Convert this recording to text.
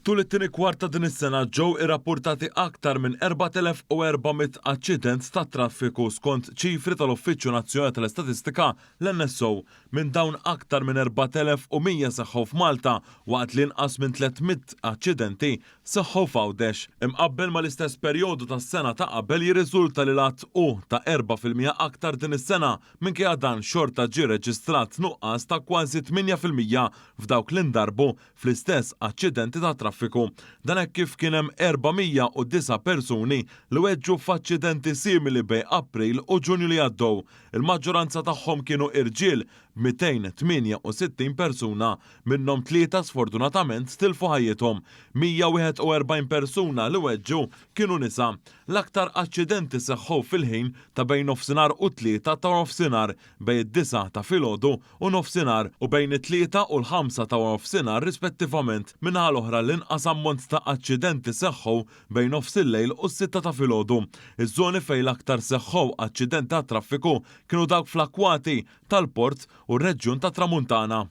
Tul it-tieni kwart ta' din is-sena ġew irrappurtati aktar minn 4,400 aċċident tat-traffiku skont ċifri tal-Uffiċċju Nazzjonali tal-Istatistika, l-NSO. Minn dawn aktar minn 4,100 seħħu f'Malta waqt li inqas minn 300 aċċidenti seħħu f'Għawdex. Imqabbel mal-istess perjodu tas-sena ta' qabel jirriżulta li l-għadd hu ta' 4% aktar din is-sena. Minkejja dan xorta ġie rreġistrat nuqqas ta' kważi 8% f'dawk li ndarbu fl-istess aċċidenti tat-traffiku. Dan hekk kif kien hemm 409 persuni li weġġu f'aċċidenti simili bejn April u Ġunju li għaddew. Il-maġġoranza tagħhom kienu irġiel, b'268 persuna, minnhom tlieta sfortunatament tilfu ħajjithom. 141 persuna li weġġu kienu nisa. L-aktar aċċidenti seħħu fil-ħin ta' bejn nofsinhar u t-tlieta ta' nofsinhar, bejn id-disgħa ta' filgħodu u nofsinhar u bejn it-tlieta u l-ħamsa ta' waranofsinhar rispettivament. Min-naħa l-oħra l-inqas ammont ta' aċċidenti seħħu bejn nofsillejl u s-sitta ta' filgħodu. Iż-żoni fejn l-aktar seħħu aċċidenti tat-traffiku kienu dawk fl-akkwati tal-port u r-reġjun tat-Tramuntana.